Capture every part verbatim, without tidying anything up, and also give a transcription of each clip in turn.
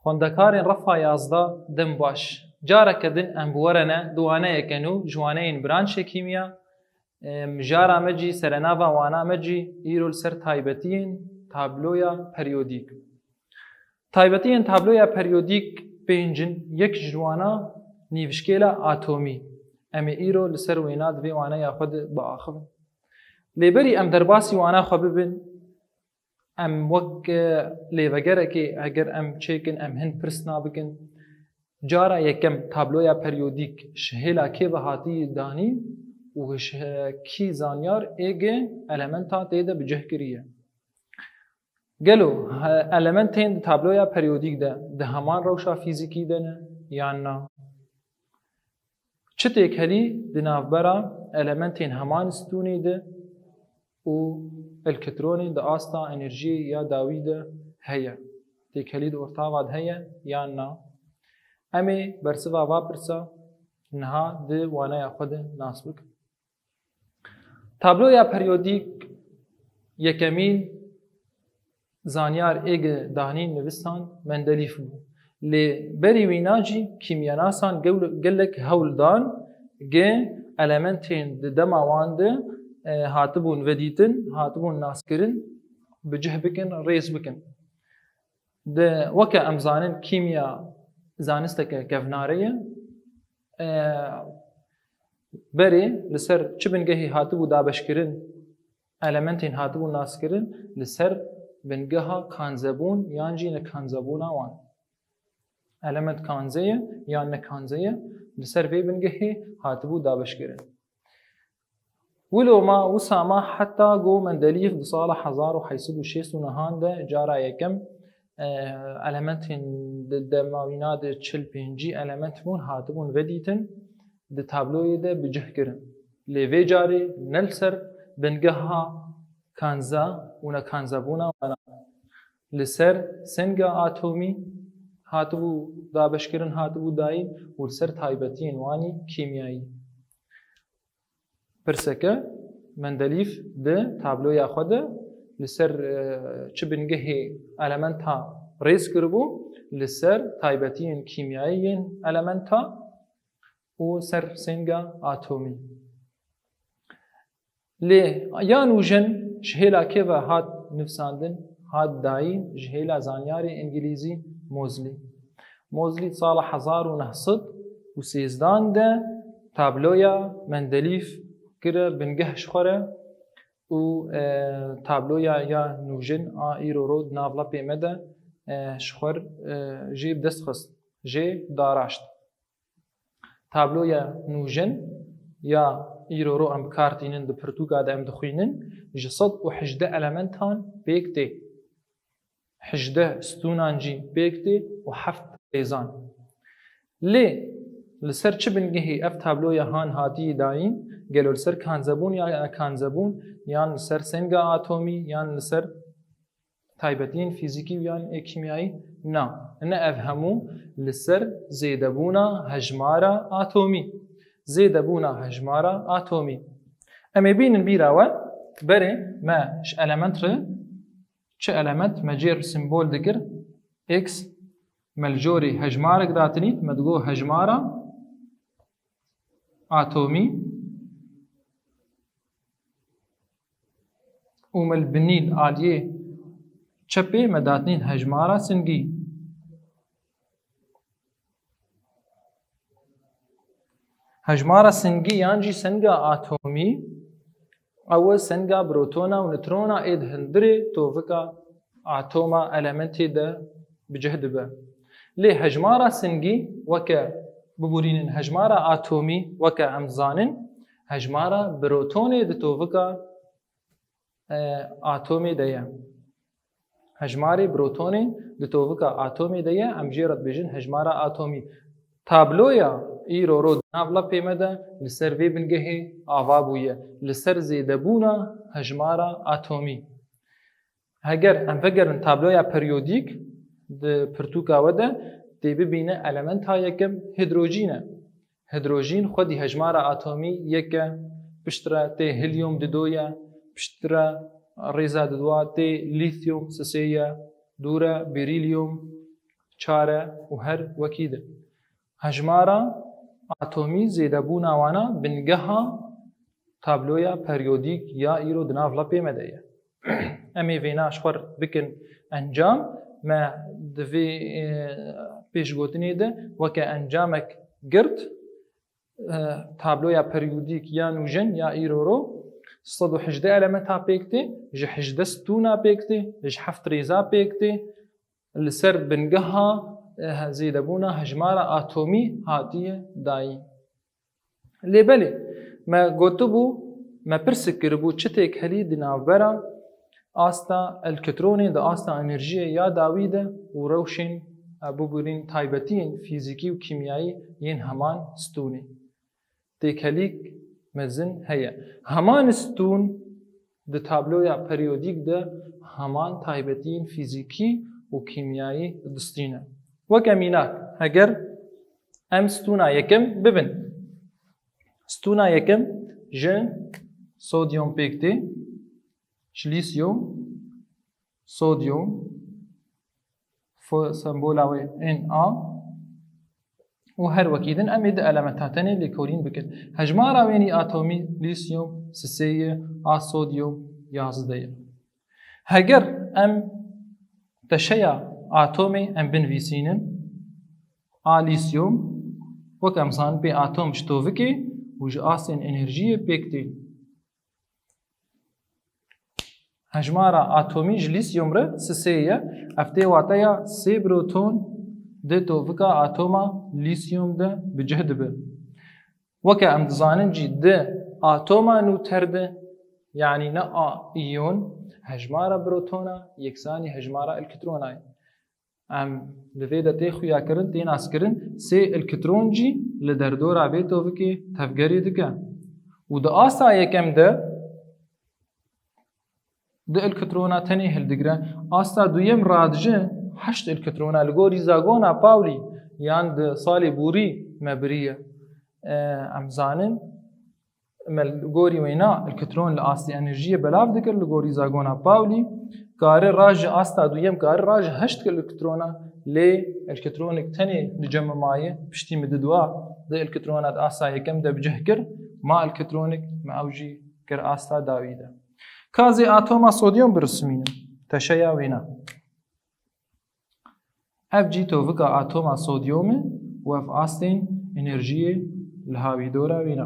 Xwendekarên refa yazdeh, dem baş. Careke din em bi we re ne di waneyeke nû ji waneyên branşê kîmya. Em, jara me cî, serenava wana me cî, îro li ser taybetiyên tabloya periyodîk. Taybetiyên tabloya periyodîk pênc in, yek ji wana nîvşkêla atomî. Em ê îro li ser wêna di vê waneya xwe de biaxivin. Lê berî em derbasî wana xwe bibin, em wek, e, lêvegerekê heger em çêkin, em hin pirsna bikin. Cara yekem, tabloya periyodîk ji hêla kê ve hatiye danîn û ji kî zanyar êgê elementa tê de bi cih kiriye? Gelo he-, elementên di tabloya periyodîk de di heman rewşa fîzîkî de ne yan na? Çi têkhelî di navbera elementên heman stûnê de û elektronên di asta enerjiyê ya dawî de heye? Têkhelî di ortava de heye yan na? Em ê bersiva va pirsa niha di waneya xwe de nas bikin. Tabloya periyodîk yekemîn zanyar êgê danîn, nivisand, Mendelîf bû. Lê berî wîna jî kîmyanasan gew-, gelek hewl dan gê elementên di dema wan de, e, hatibûn vedîtin, hatibûn naskirin, bi cih bikin, rêz bikin. Di, weke em zanin, kîmya zanisteke kevnare ye. E, berê li ser çi bingehî hatibû dabeşkirin, elementên hatibû naskirin, li ser bingeha kanzebûn yan jî nekanzebûna wan. Element kanze ye yan nekanze ye, li ser vê bingehê hatibû dabeşkirin. Wilo ma, wisa ma heta ku Mendelîf di sala hezar û heyt sed û şêst û nehan de cara yekem, e, elementên di dema wîna de çil pêncî element bûn, hatibûn vedîtin, di tabloyê de bi cih kirin. Lê vê carê ne li ser bingeha kanza û nekanzebûna wana, li ser senga atomî hatibû dabeşkirin, hatibû dayîn û li ser taybetiyên wanî kîmyayî. Pirseke, Mendelîf di tabloya xwe de li ser, e, çi bingehê elementa rêz kiribû, li ser taybetiyên kîmyayî yên elementa û ser senga atomî. Lê ya nûjen ji hêla kê ve hat nivsandin, hat dayîn? Ji hêla zanyarê îngilîzî Mosley. Mosley sala hezar û neh sed û sêzdan de tabloya Mendelîf kire bingeh ji xwe re û, e, tabloya ya nûjen a îro ro di nav lepê me de, e, ji xwe re, e, jê bi dest xist, jê daraşt. Tabloya nûjen ya îro ro em bi kar tînin, di pirtûka de em dixwînin, ji sed û hejdeh elementan pêk tê. Hejdeh stûnan jî pêk tê û heft rêzan. Lê li ser çi bingehî ev tabloya han hatiye dayîn? Gelo li ser kanzebûn ya kanzebûn, yan li ser senga atomî, yan li ser taybetiyên fîzîkî û yan ê kîmyayî? Na, ne, ev hemû li ser zêdebûna hejmara atomî. Zêdebûna hejmara atomî. Em ê bînin bîra we, berê me ji element re, çi element me cêr simbol dikir? X, me li jorê hejmarek datinît, me digo hejmara atomî û me li binî li aliyê çepê me datnîn hejmara singî. Hejmara singî yan jî senga atomî, ew e senga protona û neutrona ê di hundirê tovika atoma elementê de bi cih dibe. Lê hejmara singî weke, biborînin, hejmara atomî weke em zanin, hejmara protonê di tovika, e, atomê de ye. Hejmarê protonê di tovika atomê de ye, em jê re dibêjin hejmara atomî. Tabloya îro ro di nav lepê me de li ser vê bingehê ava bûye, li ser zêdebûna hejmara atomî. Heger em vegerin tabloya periyodîk, di pirtûka we de tê bibîne elementa yekem hîdrojîn e. Hîdrojîn xwedî hejmara atomî yek e, piştre tê helium dido ye, piştre rêza didwa tê lîthium sisê ye, dû re berîlyum, çar e û her wekî din. Hejmara atomî zêdebûna wana bingeha tabloya periyodîk ya îro di nav lepê me de ye. Em ê vêna ji xwe bikin encam, me di vê, e, pêşgotinê de weke encamek girt, e, tabloya periyodîk ya nûjen ya îro ro sed û hejdeh elementa pêk tê, ji hejdeh stûna pêk tê, ji heft rêza pêk tê, li ser bingeha, e, zêdebûna hejmara atomî hatiye dayîn. Lê belê, me gotibû, me pirsik kiribû çi têkelî di navbera asta elektronê di asta enerjiyê ya dawî de û rewşên, e, bibûrîn taybetiyên fîzîkî û kîmyayî yên heman stûnê. Têkelîk mezin heye. Heman stûn di tabloya periyodîk de heman taybetiyên fîzîkî û kîmyayî distîne. Weke mînak, heger em stûna yekem bibin. Stûna yekem ji sodyum pêk tê, ji lîsyum, sodyum, fo-, sembola wê Na û her wekî din em ê di elementa tenê lêkolîn bikin. Hejmara wênî atomî lîsyum sisê ye, a sodyum yazdeh ye. Heger em teşeya atomê em binivîsînin, a lîsyum, wek em zanin pê atom ji tovikê û ji astên enerjiyê pêk tê. Hejmara atomî ji lîsyum re sisê ye. Ev tê wateya sê proton di tovika atoma lîsyum de bi cih dibe. Weke em dizanin jî di atoma nûter de, yanî ne a îyon, hejmara protona yeksanî hejmara elektrona ye. Em li vê de tê xuyakirin, tê naskirin, sê elektron jî li derdora vê tovikê tevgerê dike. Û di asta yekem de du elektrona tenê hildigire. Asta duyem radije heşt elektrona li gorî zagona Paulî yan di salê borî me biriye. E, em zanin, me li gorî wêna elektron li astê enerjiyê belav dikir, li gorî zagona Paulî, kare raje asta duyem, kare raje heşt elektrona, lê elektronik tenê li cem me maye, piştî min di dua, di elektrona di asta yekem de bi cih kir, ma elektronik me ew jî kir asta dawî de. Ka zê atoma sodyum birismînim, teşeya wêna. Ev jî tovika atoma sodyumê û ev astên enerjiyê li hawîdora wî ne.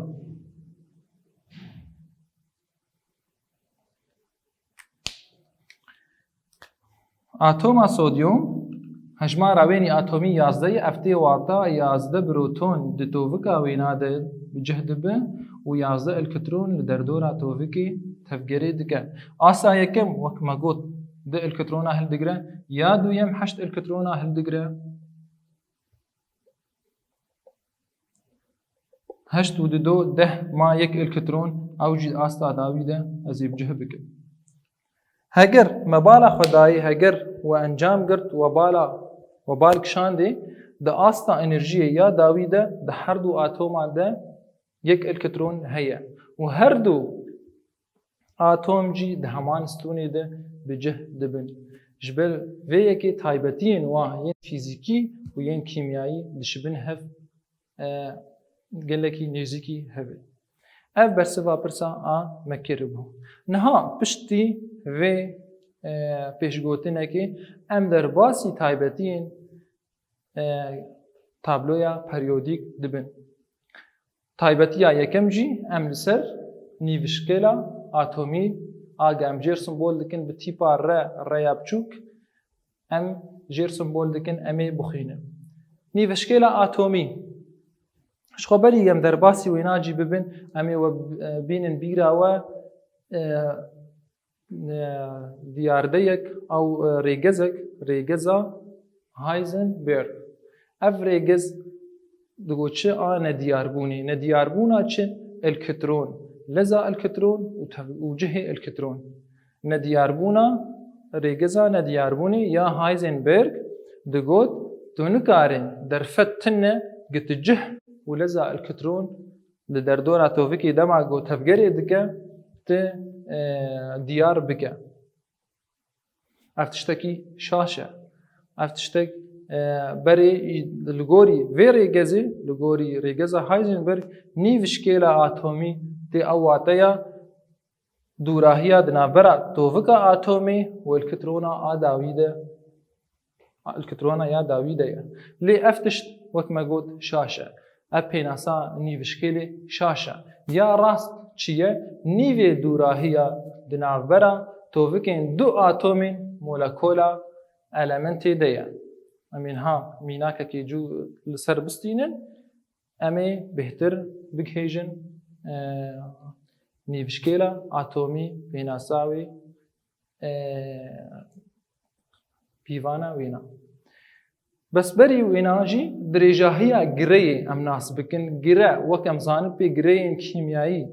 Atoma sodyum, hejmara wênî atomî yazdeh ye, ev tê wata yazdeh proton di tovika wêna de bi cih dibe û yazdeh elektron li derdora tovikê tevgerê dike. Asta yekem, wek me got, du elektrona hildigire, ya duyem heşt elektrona hildigire. Heşt û du deh ma yek elektron, ew jî asta dawî de ez ê bi cih bikim. Heger me bala xwe dayî, heger we encam girt, we bala, we bal kişandê, di asta enerjiyê ya dawî de di her du atoma de yek elektron heye û her du atom jî di heman stûnê de bi cih dibin. Ji ber vê yekê taybetiyên wan yên fîzîkî û yên kîmyayî dişibin hev, e, gelekî nêzîkî hev e. Ev bersiva pirsa a me kiribû. Niha piştî vê, e, pêşgotinekê em derbasî taybetiyên, e, tabloya periyodîk dibin. Taybetiya yekem jî em li ser nîvişkêla atomî, a ge em jêr simbol dikin bi tîpa re, reya biçûk, em jêr simbol dikin, em ê bixwînin. Nîvişkêla atomî. Ji xwe berî em derbasî wêna jî bibin, em ê we, e, bînin bîra we, e, e, diyardeyek ew, e, rêgezek, rêgeza Heisenberg. Ev rêgez digot çi a nediyarbûnê? Nediyarbûna çi? Elektron, leza elektron û tev-, û cihê elektron. Nediyarbûna, rêgeza nediyarbûnê ya Heisenberg digot, tu nikarî derfet tune gi tu cih û leza elektron li derdora tovikê dema ku tevgerê dike, tu, e, diyar bike. Ev tiştekî şaş e. Ev tiştek, E, berê li gorî vê rêgezê, li gorî rêgeza Heisenberg, nîvşkêla atomî tê ew wateya dûrahiya di navbera tovika atomê û elektrona a dawî de, elektrona ya dawî de ye. Lê ev tişt, wek me got, şaş e. Ev pênasa nîvşkêlê şaş e. Ya rast çi ye? Nîvê dûrahiya di navbera tovikên du atomên molekola elementê de ye. Em ê niha mînakekê cû li ser bistînin, em ê bêhtir bigihêjin, e, nîvşkêla atomî, pênasa wê, e, pîvana wêna. Bes berî wêna jî dirêjahiya gireyê em nas bikin. Gire, wek em zanin pê gireyên kîmyayî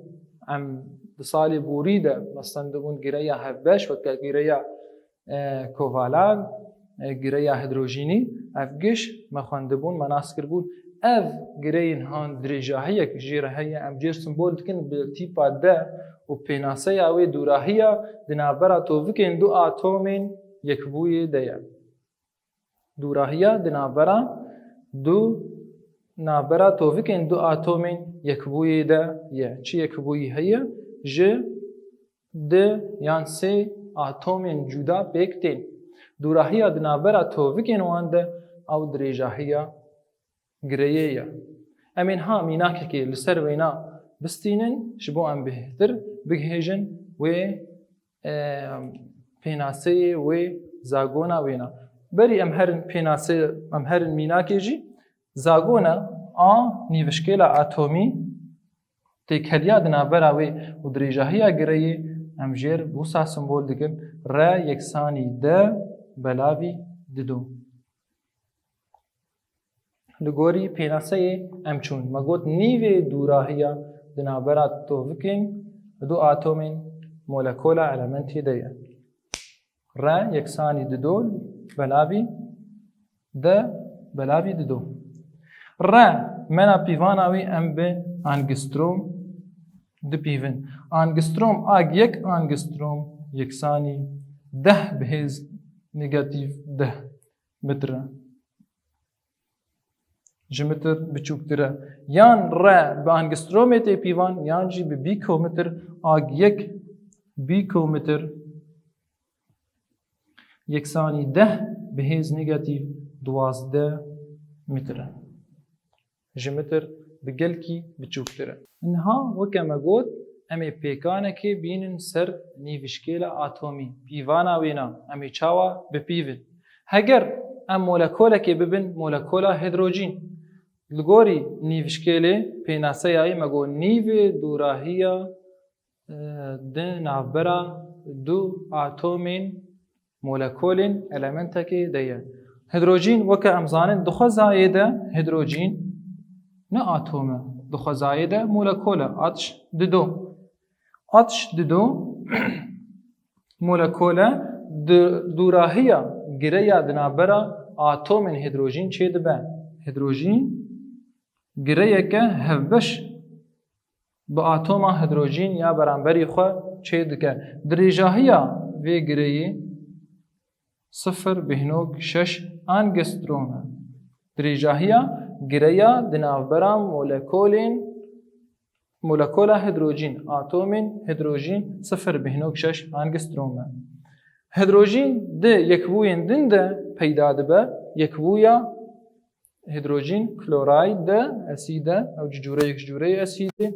em di salê borî de me stendibûn, gireya hevbeş, weke gireya, e, kovalan, e, gireya hidrojînî, ev giş me xwendibûn, me nas kiribûn. Ev gireyên han dirêjahiyek jê re heye, em jê re simbol dikin bi tîpa D û pênaseya wê dûrahiya di navbera tovikên du atomên yekbûyê de ye. Dûrahiya di navbera du, navbera tovikên du atomên yekbûyê de ye. Çi yekbûyî heye? Ji du yan sê atomên cuda pêk tên. Dûrahiya di navbera tovikên wan de ew dirêjahiya gireyê ye. Em ê niha mînakekê li ser wêna bistînin, ji bo em bêhtir bigihêjin wê, e, pênaseyê wê zagona wêna. Berî em herin pênaseyê, em herin mînakê jî, zagona a nîvişkêla atomî têkeliya di navbera wê û dirêjahiya gireyê em jê re wisa simbol dikin, R yeksanî D belavî dido. Li gorî pênaseyê em çûn. Me got nîvê dûrahiya di navbera tovikên du atomên molekola elementê de ye. R yeksanî dido belavî D belavî dido. R, mena pîvana wî em bi angstrom dipîvin. Angstrom, a yek angstrom yeksanî deh bi hêz negatîf deh metre. Ji metir biçûktir e. Yan R bi angstromê tê pîvan, yan jî bi pîkometr, a yek pîkometr yeksanî deh bi hêz negatîf duwazdeh metre. Ji metir bi gelkî biçûktir e. Niha weke me got, em ê pêkanekê bînin ser nîvişkêla atomî. Pîvana wêna, em ê çawa bipîvin? Heger em molekolekê bibin, molekola hidrojîn. Li gorî nîvişkêlê pênaseyayî me got nîvê dûrahiya, e, di navbera du atomên molekolên elementekê de ye. Hidrojîn, weke em zanin, di xwezayê de hidrojîn ne atom e. Di xwezayê de molekol e. Atş dido. Atş dido molekol e, di dûrahiya gireya di navbera atomên hidrojîn çêdibe. Hidrojîn gireyeke hevbeş bi atoma hidrojîn ya beramberî xwe çêdike. Dirêjahiya vê gireyê sifir bêhnok şeş angstrom e. Dirêjahiya gireya di navbera molekolên, molekola hidrojîn, atomên hidrojîn sifir bêhnok şeş angstrom e. Hidrojîn di yekbûyên din de peyda dibe, yekbûya hidrojîn, klorayî de, esîd e, ew jî cûreyek ji cûreyê esîdê.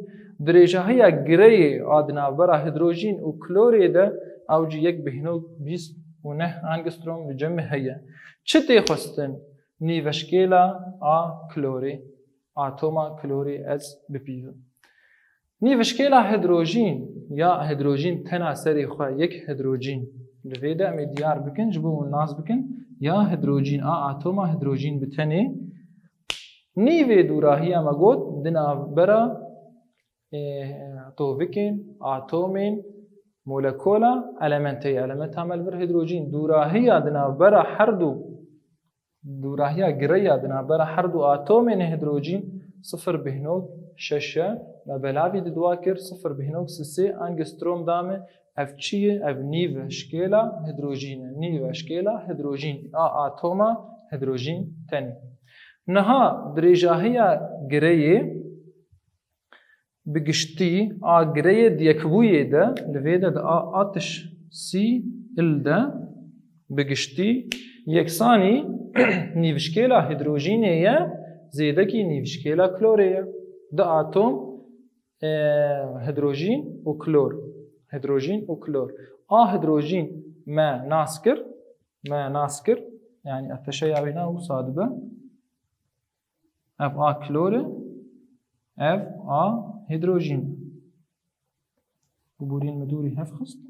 Dirêjahiya gireyê a di navbera hidrojîn û klorê de, ew jî yek bêhnok bîst û neh angstrom li cem me heye. Çi tê xwestin? Nîveşkêla a klorê, atoma klorê ez bipîvim. Nîvişkêla hidrojîn ya hidrojîn tena serê xwe yek hidrojîn. Li vê de em ê diyar bikin, ji bo hûn nas bikin, ya hidrojîn a atoma hidrojîn bi tenê nîvê dûrahiya me got di navbera, e, tovikên, atomên, molekola elementê, elementa me li vir hidrojîn, dûrahiya di navbera her du dûrahiya gireya di navbera her du atomên hidrojîn sifir bêhnok şeş e. Me belavî di dua kir, sifir bêhnok sisê angstrom da me. Ev çi ye? Ev nîveşkêla hidrojîn e. Nîveşkêla hidrojîn a atoma hidrojîn tenê. Niha dirêjahiya gireyê bi giştî a gireyê di yekbûyê de, li vê de di a atiş sî il de bi giştî yeksanî nîvişkêla hîdrojînê ye, zêdekî nîvişkêla klorê ye. Du atom, e, hîdrojîn û klor. Hîdrojîn û klor. A hîdrojîn me nas kir, me nas kir, yanî ateşeya wêna wisa dibe. Ev a klor e, ev a hîdrojîn. Bi borîn min dûrî hev xist.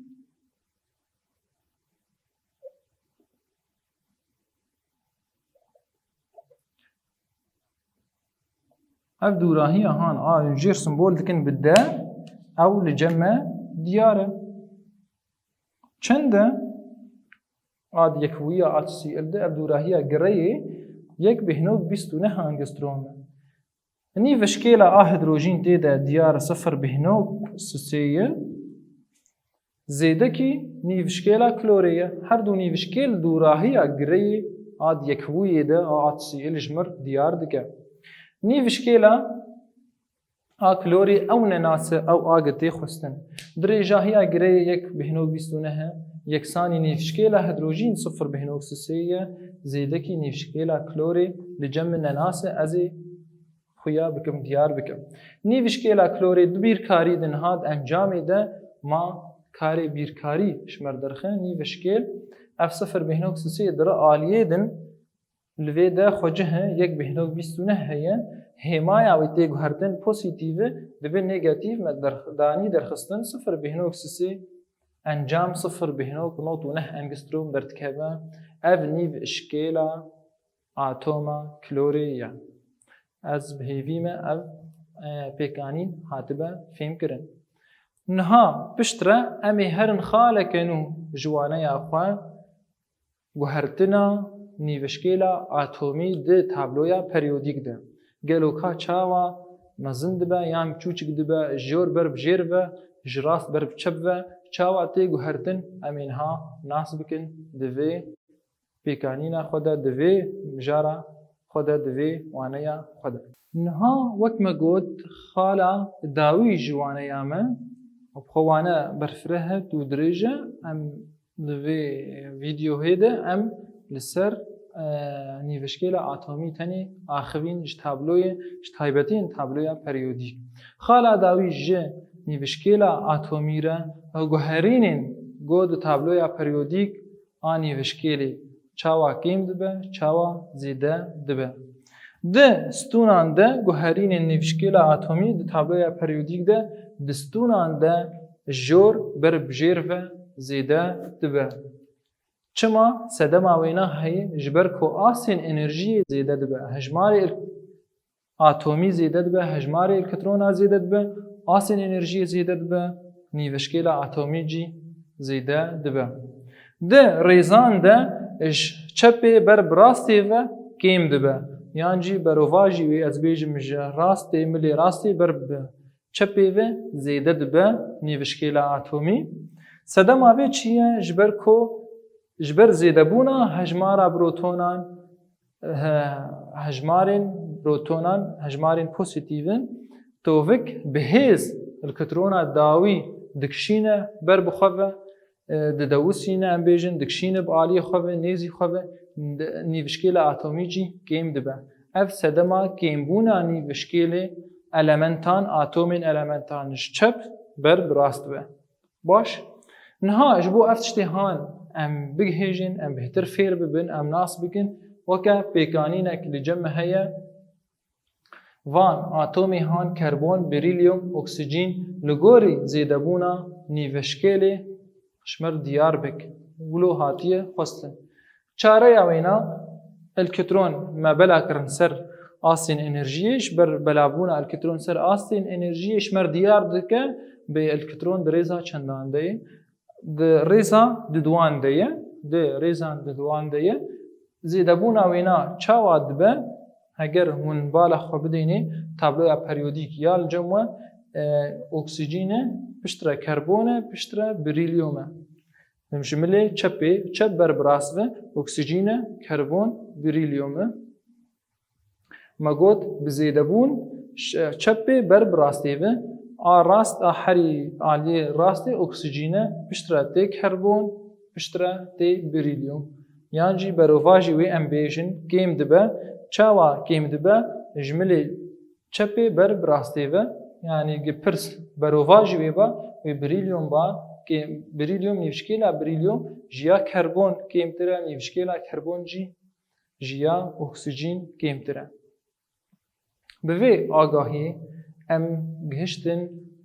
Ev dûrahiya han a jêr simbol dikin bi D, ew li cem me diyar e. Çend e? A di yekbûyiya a sî il de ev dûrahiya gireyê yek bêhnok bîst û neh angstrom e. Nîvişkêla a hîdrojîn tê de diyar sifir bêhnok sisê ye. Zêdekî nîvişkêla klorê ye. Her du nîvişkêl dûrahiya gireyê a di yekbûyê de a a sî il ji mir diyar dike. Nîvişkêla a klorê ew ne nas e, ew a gi tê xwestin. Dirêjahiya gireyê yek bêhnok bîst û neh e, yeksanî nîvişkêla hîdrojîn sifir bêhnok sisê ye, zêdekî nîvişkêla klorê li cem min ne nas e, ez ê xuya bikim, diyar bikim. Nîvişkêla klorê di bîrkarî de niha di encamê de ma karê bîrkarî ji me derxe, nîvişkêl ev sifir bêhnok sisê di re aliyê din, li vê de xwecih e, yek bêhnok bîst û neh heye, hêmaya wê tê guhertin posîtîv e, dibe negatîv me derx-, danî derxistin sifir bêhnok sisê, encam sifir bêhnok nod û neh angstrom derdikeve, ev nîvişkêla atoma klorê ye. Ez bi hêvî me ev, e, pêkanîn hatibe fêmkirin. Niha piştre em ê herin xaleke nû ji waneya xwe, guhertina nîvişkêla atomî di tabloya periyodîk de. Gelo ka çawa mezin dibe yan çûçik dibe, ji jor ber bi jêr ve, ji rast ber bi çep ve, çawa tê guhertin, em ê niha nas bikin di vê pêkanîna xwe de, di vê mijara xwe de, di vê waneya xwe de. Niha wek me got, xala dawî ji waneya me, bi xwe wane berfireh e û dirêj e, em li vê vîdeoyê de em li ser, e, nîvişkêla atomî tenê axivîn ji tabloyê, ji taybetiyên tabloya periyodîk. Xala dawî ji nîvişkêla atomî re guherînên got di tabloya periyodîk a nîvişkêlê çawa kêm dibe, çawa zêde dibe. Di stûnan de guherînên nîvişkêla atomî di tabloya periyodîk de di stûnan de jor ber bi jêr ve zêde dibe. Çima? Sedema wêna heye, ji ber ku astên enerjiyê zêde dibe, hejmarê atomî zêde dibe, hejmarê elektrona zêde dibe, astên enerjiyê zêde dibe, nîvişkêla atomî jî zêde dibe. Di rêzan de ji çepê ber bi rastê ve kêm dibe. Yan jî berovajî wê, ez bêjim, ji rastê, milê rastê ber bi çepê ve zêde dibe nîvişkêla atomî. Sedema vê çi ye? Ji ber ku, ji ber zêdebûna hejmara protonan, he-, hejmarên protonan, hejmarên posîtîv in, tovik bi hêz elektrona dawî dikişîne ber bi xwe ve, e, didewisîne, em bêjin, dikişîne bi aliyê xwe ve, nêzî xwe ve, di-, nîvişkêla atomî jî kêm dibe. Ev sedema kêmbûna nîvişkêlê elementan, atomên elementan ji çep ber bi rast dibe. Baş. Niha ji bo ev tiştê han em bigihêjin, em bêhtir fêr bibin, em nas bikin, weke pêkanînek li cem me heye. Van atomê han karbon, berîlyum, oksîjîn li gorî zêdebûna nîvişkêlê ji me re diyar bik. Wilo hatiye xwestin. Çareya wêna, elektron me bela kirin ser astên enerjiyê, ji ber belabûna elektron ser astên enerjiyê ji me re diyar dike, bê elektron di rêza çendan de ye. Di rêza diduwan de ye, di rêza diduwan de ye. Zêdebûna wêna çawa dibe? Heger hûn bala xwe bidênê tabloya periyodîk ya li cem we, e, oksîjîn e, piştre karbon e, piştre berîlyum e. Ji milê çepê, çep ber bi rast ve oksîjîn e, karbon, berîlyum e. Me got, bi zêdebûn ş-, çepê ber bi rastê ve, a rast a herî aliyê rastê oksîjîn e, piştre tê karbon, piştre tê berîlyum. Yan jî berovajî wê em bêjin kêm dibe. Çawa kêm dibe? Ji milê çepê ber bi rastê ve, yanî gi pirs berovajî wê ba, wê berîlyum ba, kêm, berîlyum, nîvşikêla berîlyum ji ya karbon kêmtir e, nîvşikêla karbon jî ji ya oksîjîn kêmtir e. Bi vê agahî em gihiştin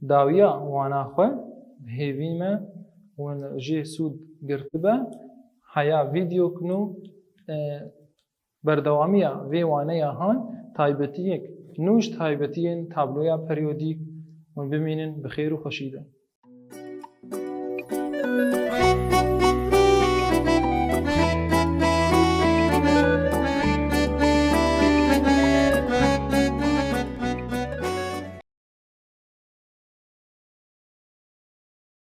dawiya wana xwe, bi hêvî me hûn jê sûd girtibe. Heya vîdyokin û, e, berdewamiya vê waneya han taybetiyek nû ji taybetiyên tabloya periyodîk hûn bimînin bi xêr û xweşî de.